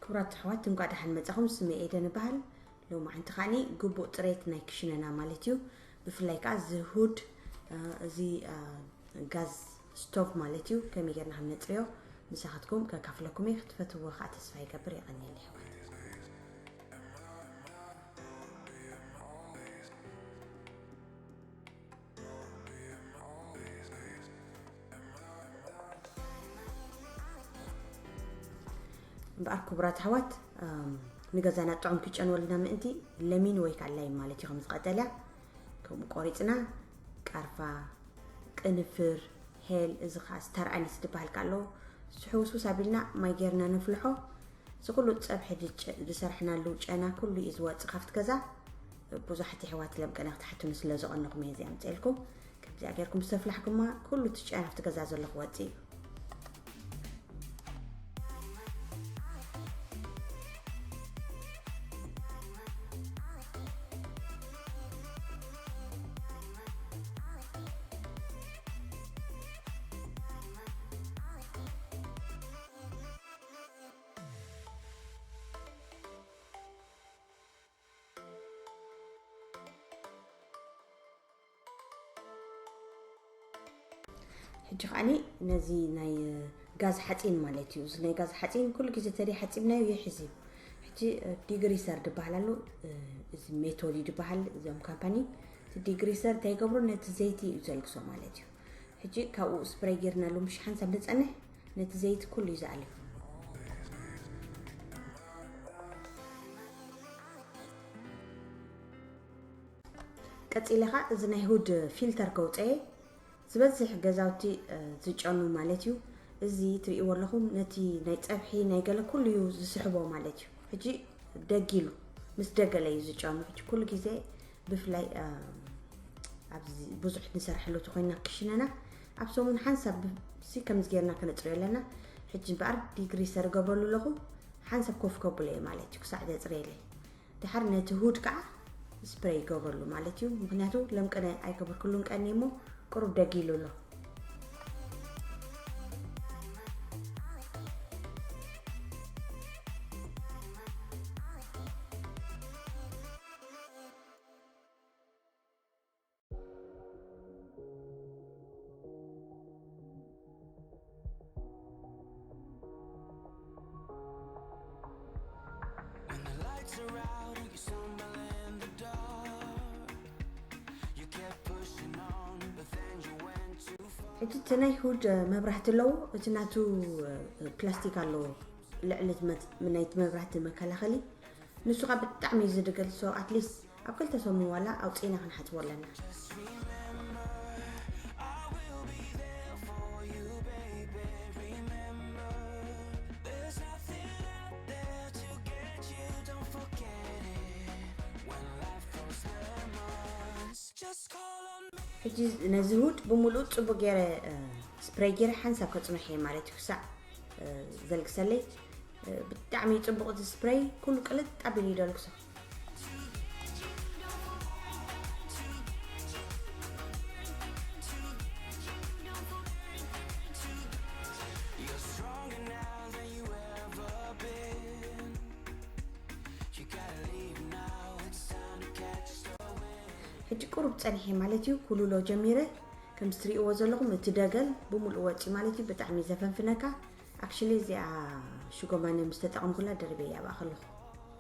ክቡራት ኣሕዋት፣ እንኳዕ ደሓን መጻኹም። ስመይ ኤደን እበሃል። ሎማዓንቲ ከዓኒ ግቡእ ጽሬት ናይ ክሽነና ማለት እዩ። ብፍላይ ከኣ እዚ ሁድ፣ እ፣ እዚ፣ እ፣ ጋዝ ስቶቭ ማለት እዩ፣ ከመይ ጌርና ከም ነጽርዮ ምሳኻትኩም ከካፍለኩም እየ። ክትፈትዎ ከኣ ተስፋ ይገብር። የቐንየለይ ኣሕዋት። እምበኣር ክቡራት ኣሕዋት፣ እም፣ ንገዛና ጥዑም ክጨንወልና ምእንቲ ለሚን ወይ ከዓ ላይም ማለት እዩ፣ ከምዚ ቀጠልያ ከምኡ ቆሪፅና፣ ቃርፋ፣ ቅንፍር፣ ሄል፣ እዚ ከዓ ስታር ኣኒስ ዝበሃል ከኣ ኣሎ። እዚ ሕውስውስ ኣቢልና ማይ ጌርና ነፍልሖ። እዚ ኩሉ ፀብሒ ዝጨ-፣ ዝሰራሕናሉ ጨና ኩሉ እዩ ዝወፅእ ካብቲ ገዛ። ብዙሓት ኣሕዋት ለምቀነ ክትሓቱኒ ስለ ዝቐነኹም እየ እዚ ኣምፅኤልኩም። ከምዚኣ ጌርኩም ዝተፍላሕኩማ ኩሉ እቲ ጨና ኣብቲ ገዛ ዘሎ ክወፅእ እዩ። ሕጂ ከዓኒ ነዚ ናይ ጋዝ ሓፂን ማለት እዩ። እዚ ናይ ጋዝ ሓፂን ኩሉ ግዜ ተደይ ሓፂብናዮ ይሕዝ እዩ። ሕጂ፣ እ፣ ዲግሪሰር ዝበሃል ኣሎ፣ እ፣ እዚ ሜቶድ እዩ ዝበሃል፣ እዞም ካምፓኒ። እቲ ዲግሪሰር እንታይ ይገብሮ? ነቲ ዘይቲ እዩ ዘልግሶ ማለት እዩ። ሕጂ ካብኡ ስፕሬይ ጌርናሉ ምሽ ሓንሳብ ንጸንሕ፣ ነቲ ዘይቲ ኩሉ እዩ ዝኣልዮ። ቀጺለ ኸኣ እዚ ናይ ሁድ ፊልተር ከውጽኤ፣ ዝበዝሕ ገዛውቲ፣ እ፣ ዝጨኑ ማለት እዩ። እዚ ትርእይዎ ኣለኹም፣ ነቲ ናይ ጸብሒ ናይ ገለ ኩሉ እዩ ዝስሕቦ ማለት እዩ። ሕጂ ደጊሉ፣ ምስ ደገለ እዩ ዝጨኑ። ሕጂ ኩሉ ግዜ ብፍላይ፣ እ፣ ኣብዚ ብዙሕ ንሰርሐሉ ተኾይና ክሽነና ኣብ ሰሙን ሓንሳብ ብ-፣ ሲ ከምዚ ጌርና ከነጽርዮ ኣለና። ሕጂ እምበኣር ዲግሪሰር እገብረሉ ኣለኹ፣ ሓንሳብ ኮፍ ከብሎ እየ ማለት እዩ፣ ክሳዕ ዘጽርየለይ። ድሓር ነቲ ሁድ ከዓ ስፕሬይ ይገብረሉ ማለት እዩ። ምኽንያቱ ለምቀነ ኣይገበርኩሉን ቀኒ እሞ ቁሩብ ደጊሉ ኣሎ። When the lights are out and you stumble in the dark, you kept pushing on, but then you went too far. ሕጂ እቲ ናይ ሁድ መብራህቲ ኣለዎ፣ እቲ ናቱ ፕላስቲክ ኣለዎ፣ ልዕሊ እቲ መት-፣ ናይቲ መብራህቲ መከላኸሊ። ንሱ ኸኣ ብጣዕሚ እዩ ዝድግል። So at least ኣብ ክልተ ሰሙን ዋላ ኣውፂእና ክንሓፅቦ ኣለና። Just remember, I will be there for you, baby. Remember, there's nothing out there to get you. Don't forget it. When life throws lemons, just call on me. ሕጂ ነዚ ሁድ ብምሉኡ ፅቡቅ ገይረ፣ እ፣ ስፕሬይ ገይረ ሓንሳብ ከፅንሖ እየ ማለት እዩ፣ ክሳዕ፣ እ፣ ዘልግሰለይ። እ፣ ብጣዕሚ እዩ ፅቡቅ እዚ ስፕሬይ፣ ኩሉ ቅልጥ ኣቢሉ እዩ ደልግሶ። You're stronger now than you ever been. You gotta leave now, it's time to catch the wind. ሕጂ ቁሩብ ጸኒሐ ማለት እዩ፣ ኩሉሎ ጀሚረ። ከም እትርእይዎ ዘለኹም እቲ ደገል ብምሉእ ወጺኡ ማለት እዩ፣ ብጣዕሚ ዘፈንፍነካ። ኣክቹሊ እዚኣ ሽጎማነ ምስ ተጠቐምኩላ ደርበያ ኣብኣ ከለኹ።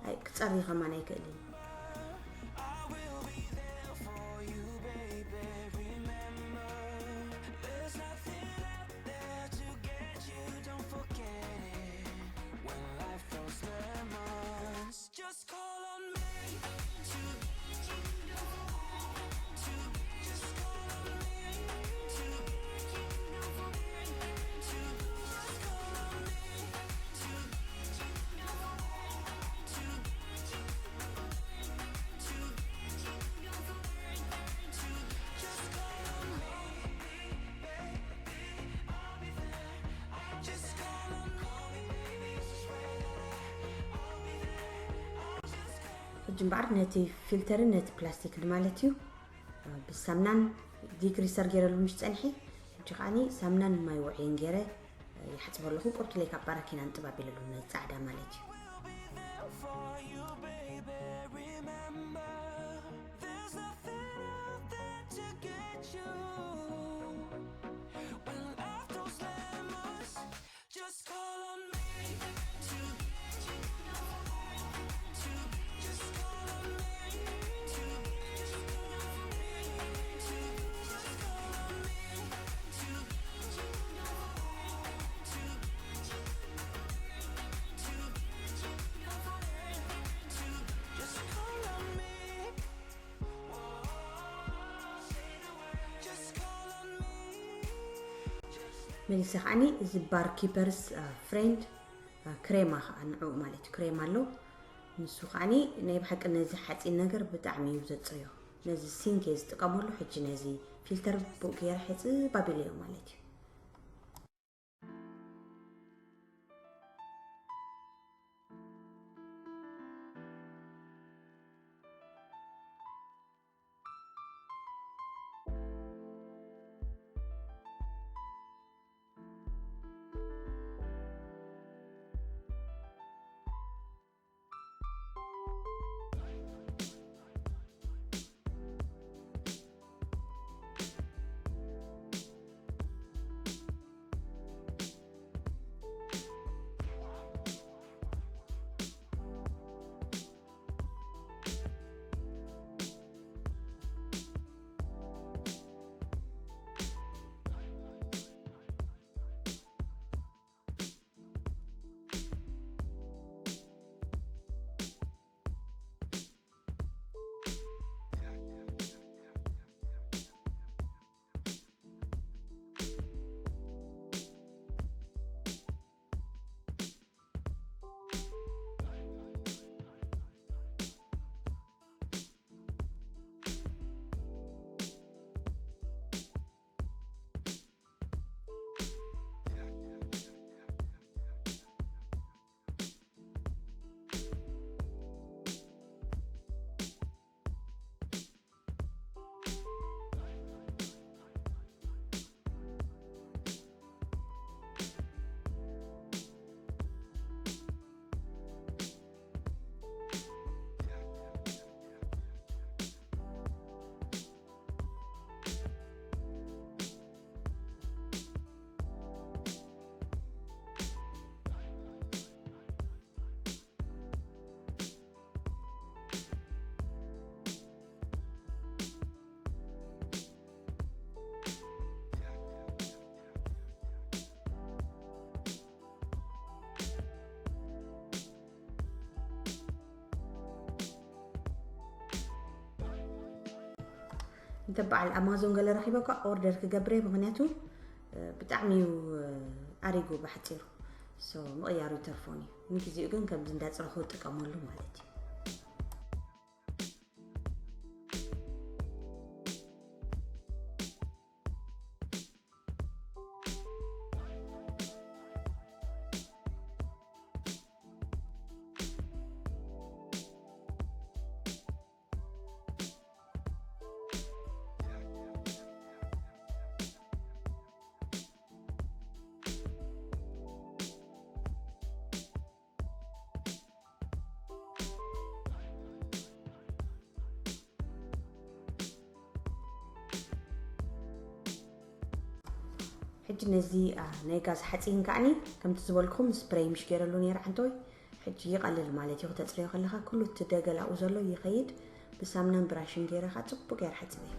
ኣይ፣ ክጸሪ ከማን ኣይክእልን። I will be there for you, baby. Remember, there's nothing out there to get you. Don't forget it. When life throws lemons, just call on me. Just call on me. Just call on me. ሕጂ እምበኣር ነቲ ፊልተርን ነቲ ፕላስቲክን ማለት እዩ፣ ብሳምናን ዲግሪሰር ገይረሉ ምሽ ጸንሐ። ሕጂ ከዓኒ ሳምናን ማይ ውዕይን ገይረ ይሓጽቦ ኣለኹ። ቁርቱለይ ካብ ባራኪና እንጥብ ኣቢለሉ ነቲ ጻዕዳ ማለት እዩ። for you, baby. Remember, there's nothing out there to get you. When life throws lemons, just call on me. To, to, just call on me. To, to, just call on me. To, to, just call on me. Just call on me. መሊሰ ከዓኒ እዚ ባር ኪፐርስ ፍሬንድ ክሬማ ከዓ ንዕኡ ማለት እዩ ክሬማ ኣሎ። ንሱ ከዓኒ ናይ ብሓቂ ነዚ ሓፂን ነገር ብጣዕሚ እዩ ዘፅርዮ። ነዚ ሲንክ እየ ዝጥቀመሉ። ሕጂ ነዚ ፊልተር ብኡ ገይረ ሕፅብ ኣቢለዮ ማለት እዩ። እንተ በዓል ኣማዞን ገለ ረኺበ እኳ ኦርደር ክገብር እየ፣ ምኽንያቱ ብጣዕሚ እዩ ኣሪጉ ብሓፂሩ። ሶ ምቕያሩ ይተርፎን እዩ። ንግዜኡ ግን ከምዚ እንዳፅረኹ እጥቀመሉ ማለት እዩ። ሕጂ ነዚ ናይ ጋዝ ሓፂን ከዓኒ ከምቲ ዝበልኩም ስፕሬይ ምሽ ገይረሉ ነይረ ዓንተወይ። ሕጂ ይቐልል ማለት እዩ። ክተፅርዮ ከለኻ ኩሉ እቲ ደገላኡ ዘሎ ይኸይድ። ብሳምናን ብራሽን ገይረ ከዓ ፅቡቅ ገይረ ሓፂበዮ።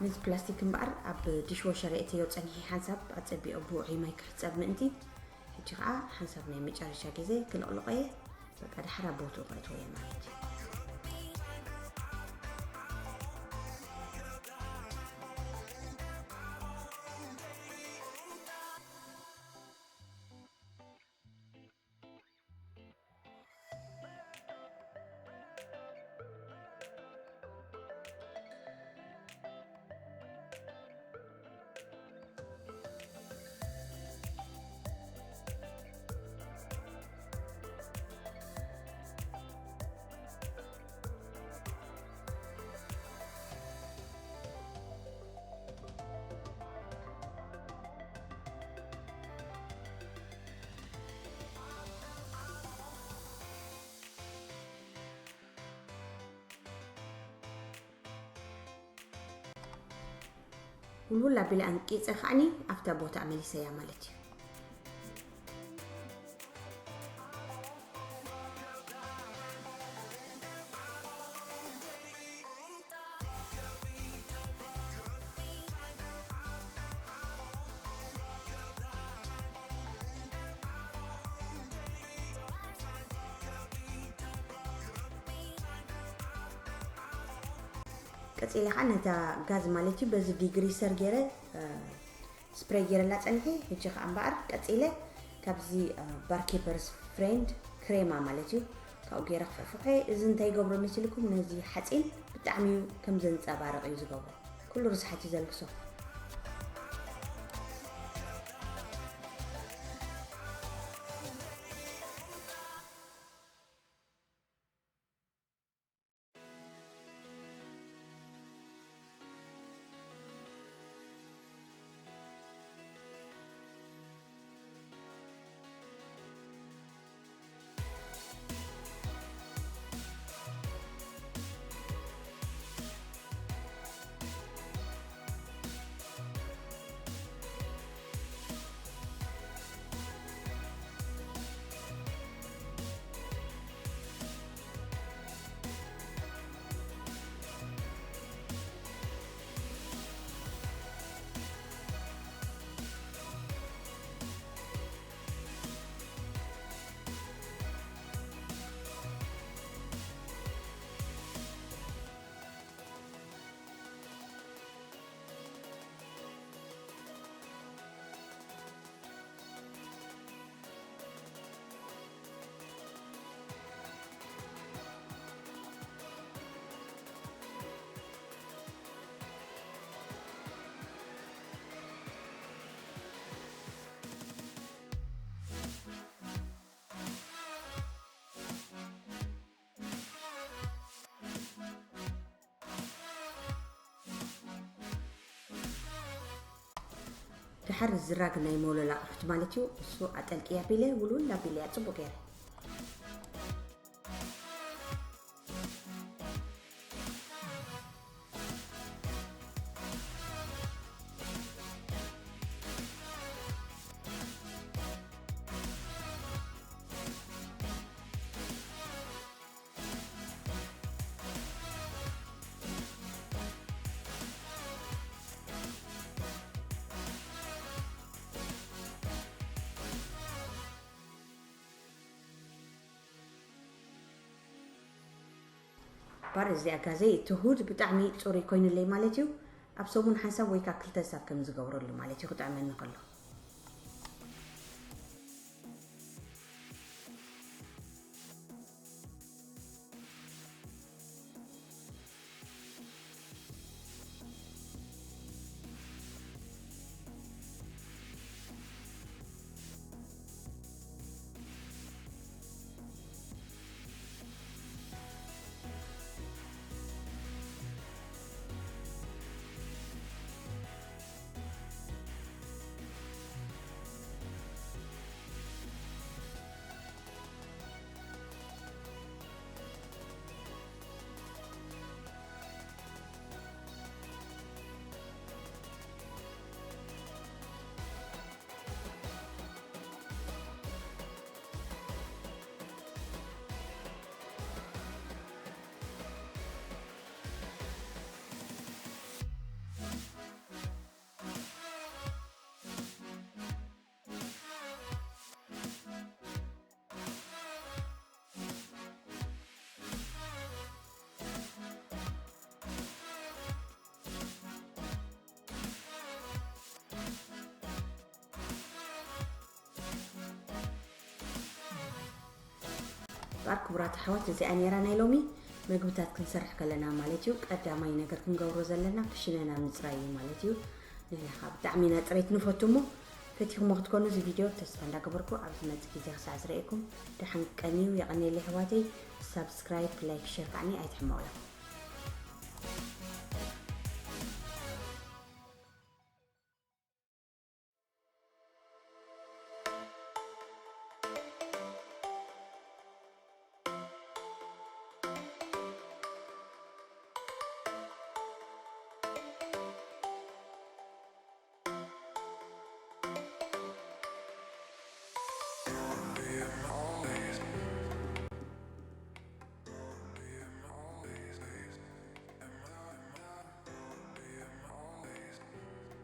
ነዚ ፕላስቲክ እምበኣር ኣብ ዲሽዎሸር የእተዮ ጸኒሐ፣ ሓንሳብ ኣጸቢኦ ብውዑይ ማይ ክሕጸብ ምእንቲ። ሕጂ ኸኣ ሓንሳብ ናይ መጨረሻ ግዜ ክልቕልቖ እየ። በቃ፣ ድሓር ኣብ ቦትኡ ከእትዎ እየ ማለት እዩ። ውልውል ኣቢለ ኣንቂጸ ከዓኒ ኣብታ ቦታ መሊሰያ ማለት እዩ። ቀጺለ ኸዓ ነታ ጋዝ ማለት እዩ በዚ ዲግሪሰር ገይረ፣ እ፣ ስፕሬይ ገይረላ ጸኒሐ። ሕጂ ኸዓ እምበኣር ቀጺለ ካብዚ፣ እ፣ ባርኪፐርስ ፍሬንድ ክሬማ ማለት እዩ፣ ካብኡ ገይረ ክፍሕፍሖ እየ። እዚ እንታይ ይገብሮ መሲልኩም? ነዚ ሓጺን ብጣዕሚ እዩ ከም ዘንጸባርቕ እዩ ዝገብሮ። ኩሉ ርስሓት እዩ ዘልግሶ። ድሓር ዝራግ ናይ ሞለል ኣቑሑት ማለት እዩ። እሱ ኣጠልቅያ ቢለ ውልውል ኣቢለያ ጽቡቕ ገይረ። ባር እዚኣ ጋዘይ እቲ ሁድ ብጣዕሚ ጽሩይ ኮይኑለይ ማለት እዩ። ኣብ ሰሙን ሓንሳብ ወይ ከኣ ክልተ ሳብ ከም ዝገብረሉ ማለት እዩ፣ ክጥዕመኒ ከሎ። እምበኣር ክቡራት ኣሕዋት፣ እዚኣ ነይራ ናይ ሎሚ። መግብታት ክንሰርሕ ከለና ማለት እዩ፣ ቀዳማይ ነገር ክንገብሮ ዘለና ክሽነና ምፅራይ እዩ ማለት እዩ። ንሕና ከዓ ብጣዕሚ ኢና ፅሬት ንፈቱ እሞ፣ ፈቲኹሞ ክትኮኑ እዚ ቪድዮ ተስፋ እንዳገበርኩ፣ ኣብ ዝመፅእ ግዜ ክሳዕ ዝረኤኩም ደሓን ቀንዩ። የቐንየለይ ኣሕዋተይ። ሳብስክራይብ፣ ላይክ፣ ሸር ከዓኒ ኣይትሕመቑ ኢኹም።